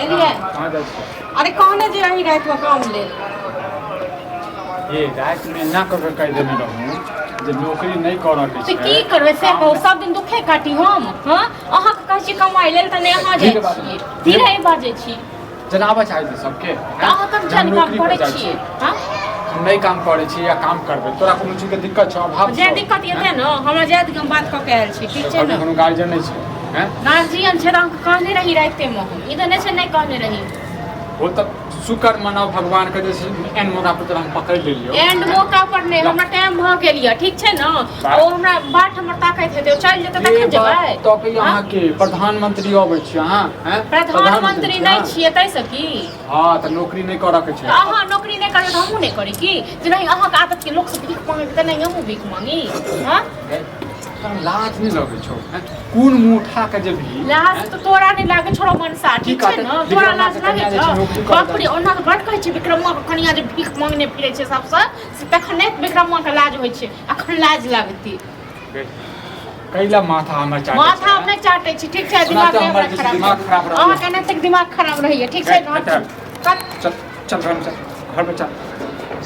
एलियै? कहाँ जाइ छी? अरे कहने जे रही रातिमे काम लेल। ये रातिमे एना कऽ के कहि देने रहूँ जे नौकरी नहि करऽ के तऽ छै। की करबै से कहू, सब दिन दुखे काटी हम? हँ, अहाँके कहै छी कमाइ लेल तऽ नहि अहाँ जाइ धीरे बाजू। छियै, धीरे बाजै छी। जनाबऽ चाहै छै सबके तऽ अहाँ जे हम कम काम नौकरी पर करै जाइ छियै? छी। हँ, हम नहि काम करै छी या काम करबै, तोरा कोनो चीजके दिक्कत छौ, अभाव जे छौ? दिक्कत हेतै ने हमरा, जाय दियौ, हम बात कऽ के आयल छी, ठीक छै घरमे ने? कोनो गार्जियन नहि छै? हैं? गार्जियन छै तऽ अहाँके कहने रही रातिमे हम, ई तऽ नहि छै नहि कहने रही। ओ तऽ शुक्र मनाउ भगवानके जे छै एन मौका पर तोरा हम पकड़ि लेलियौ। एंड मौका पर नहि, हमरा टाइम भऽ गेल यऽ, ठीक छै ने? ओ हमरा बाट हमर ताकैत हेतै, ओ चलि जेतै तखन जेबै। तऽ अहाँके प्रधानमंत्री अबै छी अहाँ? हैं? प्रधानमंत्री नहि छियै ताहिसँ की? हँ, तऽ नौकरी नहि करऽ के छै। तऽ अहाँ नौकरी नहि करबै तऽ हमहूँ नहि करी की? जे नहि अहाँके आदत के लोक सब भीख मांगे तऽ नहि हमहूँ भीख मांगी? हँ, लाज नहि लगै छौ? हैं? कोन मुँह उठा के जेबही? लाज तऽ तोरा नहि लागै छौ मनसा, ठीक छै कहतै? ने? तोरा विक्रमा लाज के लागै कनिया जे छौ? छै नौकरी करऽ बाप रे, जाइ छै। ओना तऽ बड कहै छै विक्रमवा के कनिया जे भीख मांगने फिरै छै सबसँ, से तखन नहि विक्रमवा के लाज होइ छै, अखन लाज लागतै। कैला माथा हमर चाटै माथा छै? हम नहि चाटै छी, ठीक छै? ओना दिमाग तऽ नहि हमर हमरा जे छै खराब दिमाग करू। खराब रहैए। अहाँके एनाहिते दिमाग खराब रहैए, ठीक छै ने? बेटा। चल चल, घरमे चल, घरमे चल।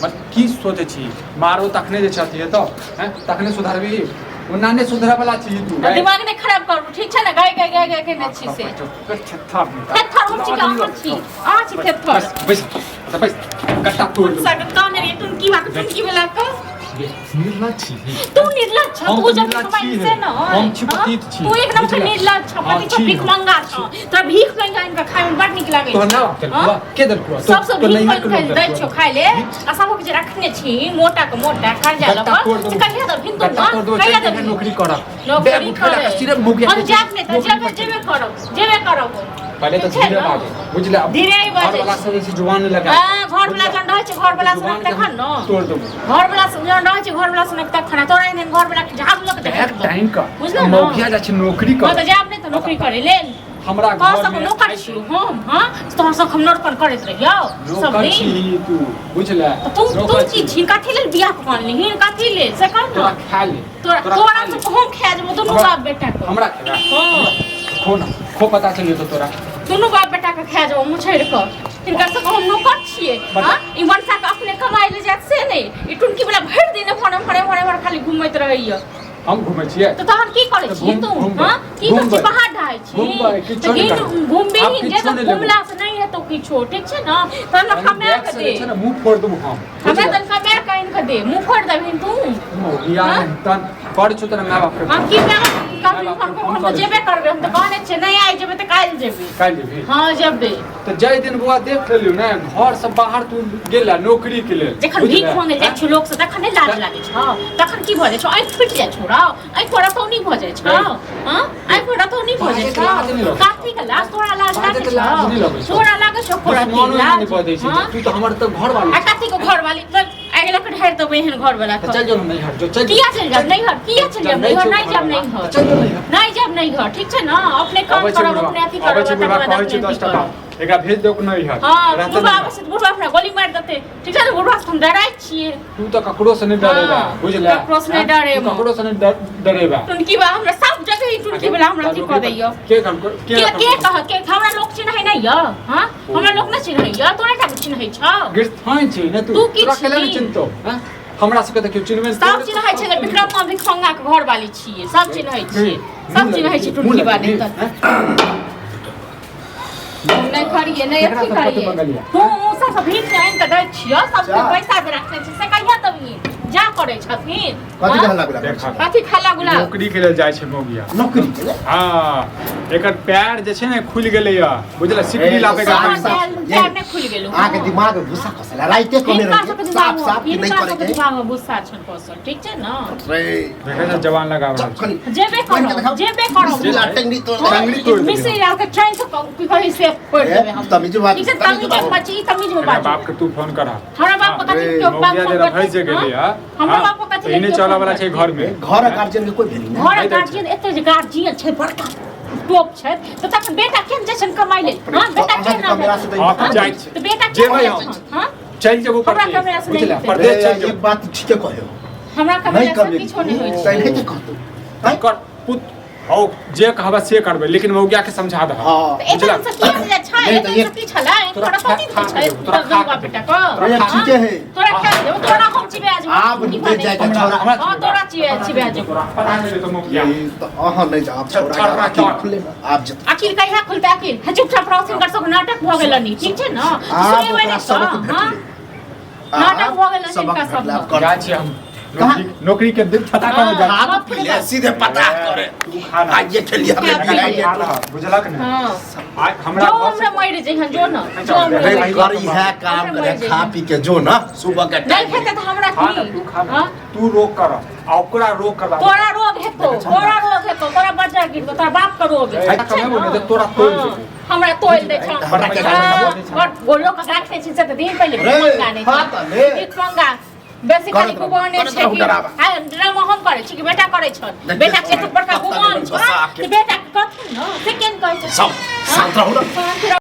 बस की सोचै छी? मारो तखने जे छथि हेतौ, हैं, तखने सुधरबी, ओना नहि सुधरऽ वाला छी तू। दिमाग नहि खराब करू, ठीक छै ने? गाय गाय गाय गाय केने छी से थेथर हम छी कि अहाँ छी? अहाँ छी थेथर। बस बैस, अच्छा बैस, कट्टा तोड़ देबौ। सग कहने रहियै टुनकी बा टुनकी वाला के। निर्लज छी। तू निर्लज छ। हम तू जब निर्लज कमाई छी से न हम छी, हाँ? पतित छी। तू एक नंबर बुझला? निर्लज छ, हाँ, पतित छ, छी भीख हम। मंगा छ। तोरा भीख मंगा इनका खाय में बड़ नीक लागै तोहर छै। ना बाप देलकौ? हाँ? के देलकौ? सब सब तोर भीख नैहर के मांगि लोग के दै देलकौ? छौ खाय ले आ सबक जे रखने छी मोटा के मोटा कर्जा लऽ गट्टा कऽ तोड़ देबौ। से कहिया देबही तू? गट्टा हाँ? तोड़ देबौ, कहिया चलि जइहे देबही? नौकरी करऽ। नौकरी बैग उठेला करे। के सिर्फ मुखिया हम के जायब नहि तऽ नौकरी जेबे पर चलि। जेबे करब, जेबे करब। पहिले तऽ ठीक छै धीरे ने? बाजे, बुझले? धीरे ही बाजै घर वाला छी। सब जे छै जुबान नहि लगा। हाँ, घर वाला जहन रहै छै, घर वाला सुनक तखन ने तोड़ देबो। घर वाला जहन रहै छै, घर वाला सुनक तखन। तोरा एहन घर वाला के झाड़ू लऽ के बैग देबो। टाइम का बुझले ने? मौगिया जाइ छै नौकरी हँ कर। तऽ जायब नहि तऽ नौकरी करै लेल हमरा तोहर घर सबके में नौकर छियौ हम? हँ, तोहर सब हम नौकर करैत रहियौ सब नौकर दिन? छी तू, बुझले? तऽ तू तू नौकर की छी। छी? कथी लेल बियाह कऽ अनलिही, कथी लेल से कह तोरा ने। खा ले। तोरा तोरा तोरा खा ले। सब हम खा जेबो दुनू बाप बेटा के। हमरा खेबा? हँ। खो ना, खो, पता चलि जेतौ तोरा। दुनू बाप बेटा के खा जेबो मुछड़ि कऽ। हिनकर सबके हम नौकर छियै? हँ, ई मनसा के अपने कमाइ ले जायत से नहि, ई टुनकी वाला भरि दिन एम्हर एम्हर एम्हर एम्हर खाली घुमैत रहैया। हम घुमै छियै? तऽ तहन की करै तऽ छी तू? घुमबै। हँ, की करै छी? घुमबै। पहाड़ ढाहै छी? घुमबै, किछो तऽ नहि घिन करबै। घुमबिही आब जे किछो तऽ नहि लेबै। घुमला से नहि हेतौ किछो, ठीक छै ने? तहन कनी कमा बैग कऽ से दे। जे छै ने मुँह फोड़ देबो हम। हमरा बुझले? तनिका माय के आनि कऽ दे, मुँह फोड़ि देबही तू? मौगिया हाँ? नहि तहन करै छौ तोरा माय बाप के। हम की माय बाप के माय बाप के हम फोन हम तऽ करै। जेबे करबै, हम तऽ कहने छियै, नहि आइ जेबै तऽ काल्हि जेबै। काल्हि जेबही? हँ, जेबै। तऽ जाहि दिन बौआ देख लेलियौ ने घर से बाहर तू गेला नौकरी के लेल, जखन बुझले? भीख मांगे जाइ छौ लोक से तखन नहि लाज लागै छौ? तखन की भऽ जाइ छौ? आँखि फुटि जाइ छौ रौ? आँखि पर रतौनी भऽ जाइ छौ? हँ, आँखि पर रतौनी भऽ जाइ बाजैके लाज नहि छौ? लगै छौ। काथी के लाज? तोरा लाज लागै बाजैके लाज नहि लगै छौ? छौ। तोरा लागै छौ कोरा दुश्मनो एहन लाज? नहि बजै छै। हँ? तू तऽ हमर तऽ घरवाली आ कथी के घरवाली? चल, आगि लऽ कऽ ढारि देबै एहन घरवाला तऽ के। चल जो ने नैहर, जो चल। किया चलि जायब नैहर? किया चलि जायब नहि नैहर? छौ नहि जायब घरवाला, नैहर। तऽ चल जो नैहर। नहि जायब नैहर, ठीक छै ने? अपने काम अबै छै करब, बुढ़वा अपने अथी अबै करब, छै तकर बुढ़वा, बाद कहै छै अपने 10 अथी टका करब। एकरा भेज दो नैहर। हँ, रहतै बुढ़वा नैहर। आबै छै तऽ बुढ़वा अपना गोली मारि देतै, ठीक छै ने? बुढ़वा से हम डराइ छियै। तू तऽ ककरो से नहि डरेबा, हाँ, बुझले? ककरो से नहि डरेबो। तू ककरो से नहीं डरेबा। टुनकी बा हमरा सब जगह ही टुनकी वाला हमरा अथी कऽ दैया। के कहलको? के के कह के हमरा लोक चिन्है नहि यऽ? हँ, हमरा लोक नहि चिन्है यऽ? तोरे टा के चिन्है छौ? गिरथान छी ने तू। तू की तोरा केला नहि छी? चिन्हतौ? हैं? हमरा सबके तऽ केओ चिन्हबे नहि। सब चिन्है छै जे विक्रम भिखमंगा के घर वाली छियै। सब चिन्है छियै, सब चिन्है छै टुनकी वाली। तऽ नहि करिए, नहि केकरा अथी सब कतऽ करिए। मंगलियै? तू सब सब भीख आनि कऽ दै छियौ सबके। जा। पैसा जे रखने छै से कहिया देबही? जा करै छथिन। कथी हँ? के हल्ला गुल्ला करै देखा। छी? कथी खाला गुलाब? नौकरी के लेल जाइ छै मौगिया। नौकरी के लेल? हाँ, एकर पैर जे छै ने खुलि गेलैया, बुझल? सिकड़ी ए, लाबे के साफ तोहर पैसा। साफ। पैर पैर नहि खुलि गेलौ? अहाँके दिमाग में भूसा खसल है। राइते कहने हिनका रहियै सबके साफ दिमागमे साफ कि नहीं हिनका करे सबके के। दिमागमे गुस्सा छनि पसल, ठीक छै ने? रे, देखै छै जवान लगा रहल छै। कनी जेबे बनि के करब, देखाउ। जेबे करब। मिश्री लाल टंगड़ी तोड़ हाँ, टंगड़ी तोड़ि देबै। मिश्री लाल के चैन से की कहै से पढ़ि ए, देबै हम। तमीज बाजू, ठीक छै? तमीज तमीज बाजू। बची, तमीज में एकरा बाजू। बाप के तू फोन करा। हमरा बाप के कथी रे, केओ बाप मौगिया फोन जे करतै? रहै जे गेलै हाँ? हँ हमरा बाप के कथी तऽ ई नहि लेल चलऽ केओ वाला फोन छै करतै? घर में। घर गार्जियन के कोई वैल्यू नहीं। घर नहि दै छै। गार्जियन एते जे गार्जियन छै, बड़का टोप छै, तऽ तखन बेटा केहन जाइ छनि कमाइ लेल? हँ, बेटा अहाँके केहन कमरा से रहै? तऽ हँ, तऽ जाइ तऽ बेटा जेबै केहन जाइ हम। छनि? हँ, चलि जेबो हमरा परदेश, कमरा से नहि बुझले? हेतै। परदेश चलि एक जेबो। बात ठीके कहे हो। हमरा नहीं कमेला से कमेली किछो नहि होइ छै। तैने के कहतौ हैं? कर पुत हौ, जे कहबा से करबै, लेकिन मौगिया के समझा दह। हाँ। तऽ एते बुझला? दिनसँ किया नहि जाइ छै? नहीं तो एते ये- की छलै तोरा तोरा कथी खा- छै खा तोरा तोरा खा बेटा को ये ठीके है। तोरा खा देबो तोरा हम चिबे आज आब नहि जाए के छौड़ा। हां तोरा चिबे चिबे आज तोरा पता नहीं तो मुखिया ये तो अहाँ नहीं जाओ आब छौड़ा छौड़ा अकील चल। खुले में आब जेतै। अखिल कहिया खुलते अखिल हे चुपचाप रहो सिंगर सब नाटक भऽ गेलनि ठीक छै ने आब सुनेबै ओकरा नहि सबक तऽ, हाँ? भेटलै। नाटक आब भऽ गेलनि सबक हिनका भेटलै, आब सबके। कर। जाइ छी हम कहाँ? नौकरी नौकरी के दिन पता करे जाइ हाँ। खा पी ले, सीधे पता करे। तू खा ना। आइए खेलिए खा पी ले। खा ना, बुझलक ने हाँ आइ हमरा जो घर से- हमरा मरि जइहन जो न जो हमरा रे मरि कर इएह काम हमरा करे मरि खा जइहन। पी के जो ना सुबह के नहि टाइम खेतै तऽ हमरा खा ना, की तू खा ना। हाँ? तू रोक कर आ ओकरा रोक करबा तोरा रोग हेतौ तोरा रोग हेतौ तोरा बच्चा गिरतौ तोरा बाप के रोग ए, हेतौ कमेबो नहि तऽ तोरा तोड़ि हाँ, देबौ। हमरा तोड़ि दै छौ हमरा के हाँ, बड़ गोलो ककरा खाइ छै से तऽ दिन पहिले रे, भीख नहि खा तऽ ले। भीख मंगा बेसी खाली करत रहू, गुमान करत छै रहू कि डरावा। आ ड्रामा हम करै छी कि बेटा करै छल देखियौ, बेटा के एते बड़का पत्ता गुमान लेबै छै बसा के। तऽ बेटा के कथी न से केन कहै छै सब शांत रहू ना। शांत रहू।